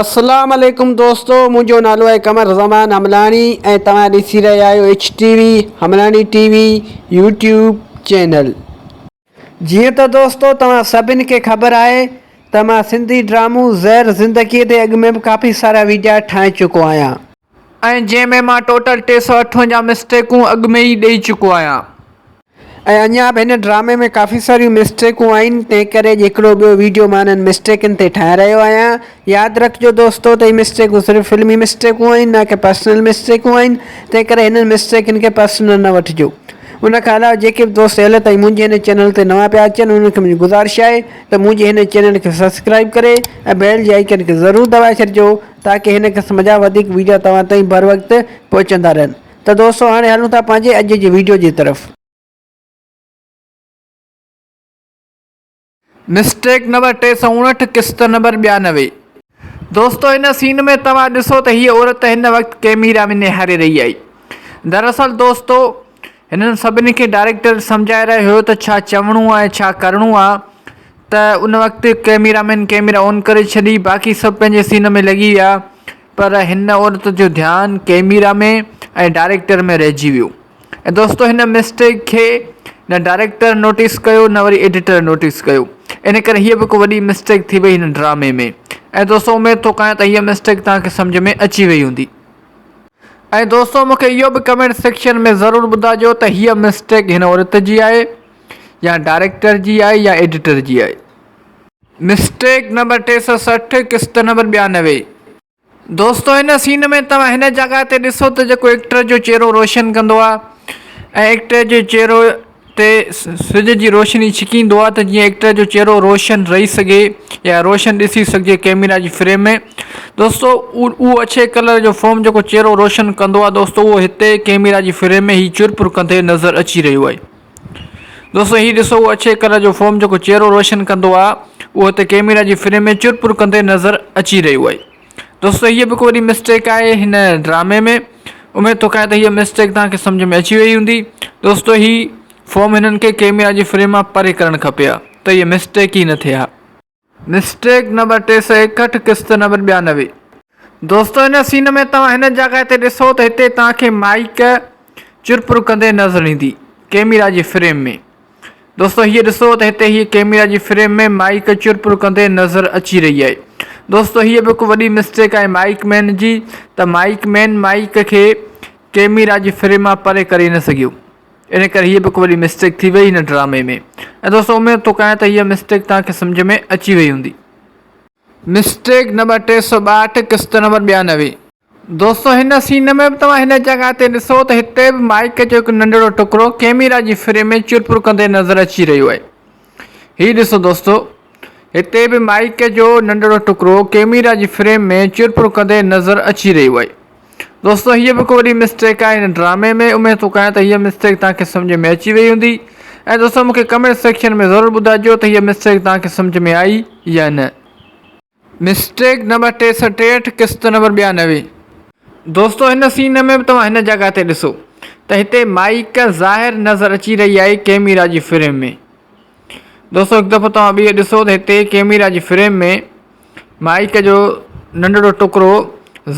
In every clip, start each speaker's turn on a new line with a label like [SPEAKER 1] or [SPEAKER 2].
[SPEAKER 1] اسلام عليڪم دوستو منهنجو نالو آهي قمر زمان حملاڻي ۽ توهان ڏسي رهيا آهيو H T V Hamlani T V YouTube channel. جيئن ته دوستو توهان سڀن کي خبر آهي ته مان سنڌي ڊرامو زهر زندگي تي اڳ ۾ به ڪافي سارا ويڊيا ٺاهي چڪو آهيان.
[SPEAKER 2] ۽ جنهن ۾ مان ٽوٽل 358 مسٽيڪون اڳ ۾ ئي ڏئي چڪو آهيان.
[SPEAKER 1] ۽ اڃا به هن ڊرامي ۾ ڪافي ساريون مسٽيڪون آهن تنهن ڪري اڄ هڪڙو ٻيو ويڊيو مان انهن مسٽيڪن تي ٺاهي رهيو آهيان ياد رکجو دوستو ته هي مسٽيڪون صرف فلمي مسٽيڪون آهن نه ڪي پرسنل مسٽيڪون آهن تنهن ڪري هنن مسٽيڪن کي پرسنل نه وٺجو ان کان علاوه جيڪي به دوست هيل تائين منهنجي هن چينل تي نوان پيا اچن انهن کي منهنجي گذارش آهي ته منهنجي هن چينل کي سبسڪرائب ڪري ۽ بيل جي آئيڪن کي ضرور دٻائي ڇڏجو تاڪي هن قسم جا وڌيڪ ويڊيو توهان تائين بروقت پهچندا رهن ته دوستو هاڻي هلون ٿا پنهنجي اڄ جي ويڊيو جي طرف.
[SPEAKER 2] مسٽيڪ نمبر 359 قسط نمبر 92. دوستو هن سين ۾ توهان ڏسو ته هيء عورت هن وقت ڪيميرا ۾ نهاري رهي آهي. دراصل دوستو هنن سڀني کي ڊائريڪٽر سمجهائي رهيو هيو ته ڇا چوڻو آهي ڇا ڪرڻو آهي ته ان وقت ڪيميرا مين ڪيميرا آن ڪري ڇڏي باقي سڀ پنهنجي سين ۾ لڳي ويا. پر هن عورت جو ڌيان ڪئميرا ۾ ۽ ڊائريڪٽر ۾ رهجي ويو ۽ دوستو هن مسٽيڪ کي نه ڊائريڪٽر نوٽيس ڪيو نه وري ايڊيٽر نوٽيس ڪيو ان ڪري هيء به هڪ وڏي مسٽيڪ ٿي وئي هن ڊرامي ۾ ۽ دوستو اميد ٿو ڪيان ته هيء مسٽيڪ توهان کي سمجهه ۾ اچي وئي هوندي ۽ دوستو مونکي اهو به ڪمينٽ سيڪشن ۾ ضرور ٻڌائجو ته هيء مسٽيڪ هن عورت جي آهي يا ڊائريڪٽر جي آهي يا ايڊيٽر جي آهي. مسٽيڪ نمبر 360 قسط نمبر 92. دوستو هن سين ۾ توهان هن جڳهه تي ڏسو ته جيڪو ايڪٽر جو چهرو روشن ڪندو آهي ۽ ايڪٽر جي چهرو تي سج جي روشني ڇڪيندو آهي ته جيئن ايڪٽر جو چهرو روشن رهي سگهي يا روشن ڏسي سگهجي ڪيميرا جي فريم ۾ دوستو اهو اڇي ڪلر جو فوم جيڪو چهرو روشن ڪندو آهي دوستو اهو هتي ڪيميرا جي فريم ۾ هي چرپر ڪندي نظر اچي رهيو آهي. دوستو هي ڏسو اهو اڇي ڪلر جو فوم جيڪو چهرو روشن ڪندو آهي اهو هتي ڪيميرا جي فريم ۾ چرپر ڪندي نظر اچي رهيو آهي دوستو هيء به هڪ وڏي مسٽيڪ آهي هن ڊرامي ۾ اميد ٿو ڪيان ته هيء مسٽيڪ توهان کي سمجهه ۾ اچي وئي هوندي دوستو هي فوم هنن کي ڪيميرا جي فريم مان پري ڪرڻ کپي ها ته هيء مسٽيڪ ئي نه ٿئي ها. مسٽيڪ نمبر 361 قسط نمبر 92. دوستو هن سين ۾ توهان هن جڳهه تي ڏسو ته هتي توهان کي مائيڪ چرپر ڪندي نظر ايندي ڪيميرا جي فريم ۾ دوستو هيء ڏسو ته هتي هيء ڪيميرا جي فريم ۾ مائيڪ چرپر ڪندي نظر اچي رهي آهي دوستو هيء به هڪ وڏي مسٽيڪ آهي مائيڪ مين جي ته مائيڪ مين مائيڪ کي ڪيميرا جي فريم مان پري ڪري نه سگهيو ان ڪري هيء به هڪ وڏي مسٽيڪ ٿي وئي هن ڊرامي ۾ ۽ دوستو اميد ٿو ڪيان ته هيء مسٽيڪ توهان کي سمجهه ۾ اچي وئي هوندي. مسٽيڪ نمبر 362 قسط نمبر 92. دوستو هن سين ۾ به توهان هن جڳهه تي ڏسو ته هتي به مائيڪ جو هڪ ننڍڙو ٽڪرو ڪيميرا جي فريم ۾ چرپر ڪندي نظر اچي رهيو آهي. هي ڏسو دوستو هتي به مائيڪ جو ننڍڙو ٽڪرو ڪيميرا جي فريم ۾ چرپر ڪندي نظر اچي رهيو آهي. دوستو هيء به هڪ وڏي مسٽيڪ آهي هن ڊرامي ۾ اميد ٿو ڪيان ته هيء مسٽيڪ توهان کي سمجهه ۾ اچي وئي هوندي ۽ دوستو مونکي ڪمينٽ سيڪشن ۾ ضرور ٻڌائجو ته هيء مسٽيڪ توهان کي سمجهه ۾ آئي يا نه. مسٽيڪ نمبر 363 قسط نمبر 92. دوستو هن سين ۾ به توهان هن جڳهه تي ڏسو ته هتي مائيڪ ظاهر نظر اچي رهي آهي ڪيميرا جي فريم ۾ دوستو هڪ دفعو توهان ٻيهر ڏسو ته هتي ڪيميرا جي فريم ۾ مائيڪ جو ننڍڙو ٽڪرو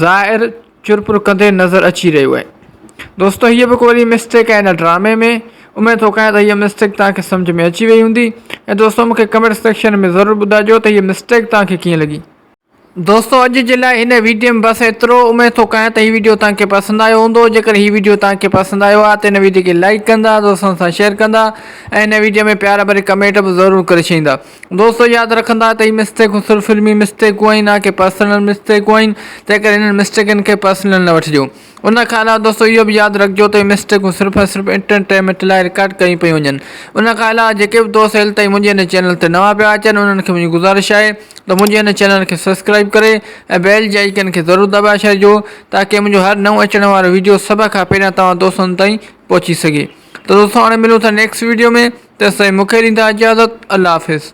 [SPEAKER 2] ظاهر چرپر ڪندي نظر اچي رهيو آهي. دوستو هيء به هڪ وڏي مسٽيڪ آهي هن ڊرامي ۾ اميد ٿو ڪيان ته هيء مسٽيڪ توهان کي سمجهه ۾ اچي وئي هوندي ۽ دوستو مون کي ڪمينٽ سيڪشن ۾ ضرور ٻڌائجو ته هيء مسٽيڪ توهان کي ڪيئن لڳي. دوستو اڄ جي لاء هن ويڊيو ۾ بس ايترو اميد ٿو ڪيان ته هي ويڊيو توهان کي پسند آيو هوندو جيڪڏهن هي ويڊيو توهان کي پسند آيو آهي ته هن ويڊيو کي لائيڪ ڪندا دوستن سان شيئر ڪندا ۽ هن ويڊيو ۾ پيار ڀري ڪمينٽ به ضرور ڪري ڇڏيندا. دوستو ياد رکندا ته هي مسٽيڪون صرف فلمي مسٽيڪون آهن نه ڪي پرسنل مسٽيڪون آهن تنهن ڪري انهن مسٽيڪن کي پرسنل نه وٺجو ان کان علاوه دوستو اهو به ياد رکجو ته هي مسٽيڪون صرف ۽ صرف انٽرٽينمينٽ لاء رڪارڊ ڪيون پيون وڃن ان کان علاوه جيڪي به دوست هيل تائين منهنجي هن چينل تي نوان پيا اچن انهن کي منهنجي گذارش آهي ته منهنجي هن چينل کي سبسڪرائب ڪري ۽ بيل جي آئيڪن کي ضرور دٻائي ڇڏجو تاڪه منهنجو هر نئون اچڻ وارو ويڊيو سڀ کان پهريان توهان دوستن تائين پهچي سگهي ته دوستو هاڻي ملون ٿا نيڪسٽ ويڊيو ۾ تيستائين مونکي ڏيندا اجازت الله حافظ.